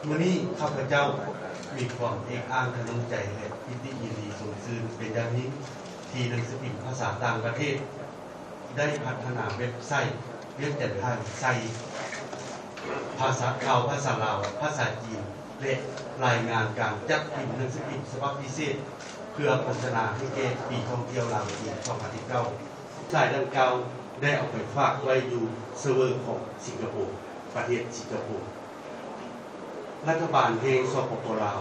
ມື້ນີ້ຂ້າພະເຈົ້າມີຄວາມເອກອ້າງທະນົງໃຈ ແລະ ປິຕິຍິນດີຊົມຊື່ນເປັນຢ່າງຍິ່ງ ທີ່ໜັງສືພິມພາສາຕ່າງປະເທດ ໄດ້ພັດທະນາເວັບໄຊ ວຽງຈັນທານີ ໃສ່ພາສາ ຂ່າວພາສາລາວ, ພາສາຈີນ ແລະ ລາຍງານການຈັດພິມໜັງສືພິມສະບັບພິເສດ ເພື່ອໂຄສະນາໃຫ້ແກ່ປີທ່ອງທ່ຽວລາວຈີນ ສອງພັນສິບເກົ້າ. ສາຍດັ່ງກ່າວໄດ້ເອົາໄປຝາກໄວ້ຢູ່ເຊີເວີຂອງສິງກະໂປ, ປະເທດສິງກະໂປ. ລັດຖະບານແຫ່ງ ສປປ ລາວ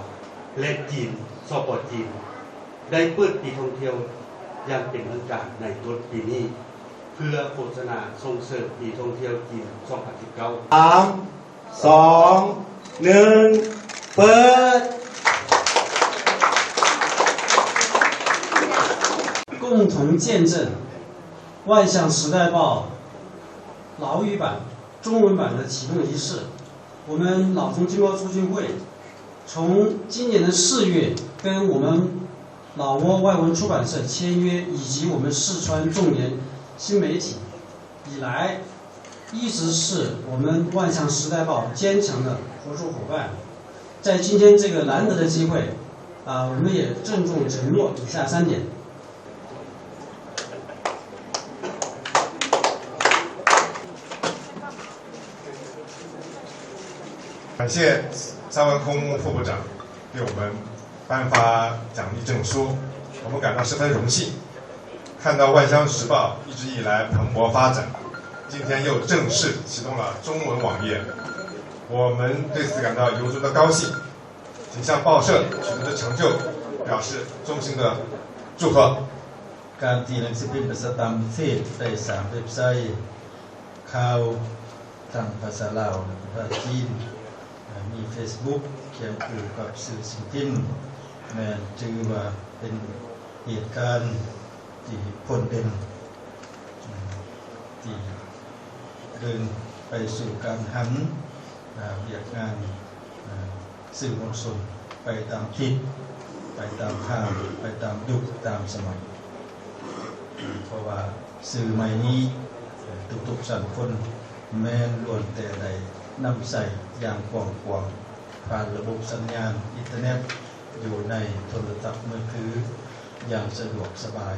ແລະ ຈີນ, ສປ ຈີນ ໄດ້ເປີດປີທ່ອງທ່ຽວຢ່າງເປັນທາງການໃນຕົ້ນປີນີ້ ເພື່ອໂຄສະນາສົ່ງເສີມປີທ່ອງທ່ຽວຈີນ ສອງພັນສິບເກົ້າ. ສາມ ສອງ ໜຶ່ງ ເປີດ! 共同见证万象时代报老语版、中文版的启动仪式。我们老中经贸促进会从今年的四月跟我们老挝外文出版社签约，以及我们视川众研新媒体以来，一直是我们万象时代报坚强的合作伙伴。在今天这个难得的机会，啊，我们也郑重承诺以下三点。 感谢蔡万空副部长给我们颁发奖励证书，我们感到十分荣幸，看到万象时报一直以来蓬勃发展，今天又正式启动了中文网页，我们对此感到由衷的高兴，请向报社取得的成就表示衷心的祝贺。 ການທີ່ໜັງສືພິມພາສາຕ່າງປະເທດໄດ້ສ້າງເວັບໄຊຂ່າວທັງພາສາລາວ ແລະ ພາສາຈີນ, ມີເຟສບຸກຄຽງຄູ່ກັບສື່ສິ່ງພິມ ແມ່ນຖືວ່າເປັນເຫດການທີ່ພົ້ນເດັ່ນ ທີ່ເດີນໄປສູ່ການຫັນ ອາ ວຽກງານ ອາ ສື່ມວນຊົນໄປຕາມທິດ, ໄປຕາມທາງ, ໄປຕາມຍຸກຕາມສະໄໝ. ເພາະວ່າສື່ໃໝ່ນີ້ ທຸກໆຊັ້ນຄົນແມ່ນລ້ວນແຕ່ໄດ້ນຳໃຊ້ຢ່າງກວ້າງຂວາງ ຜ່ານລະບົບສັນຍານອິນເຕີເນັດຢູ່ໃນໂທລະສັບມືຖືຢ່າງສະດວກສະບາຍ.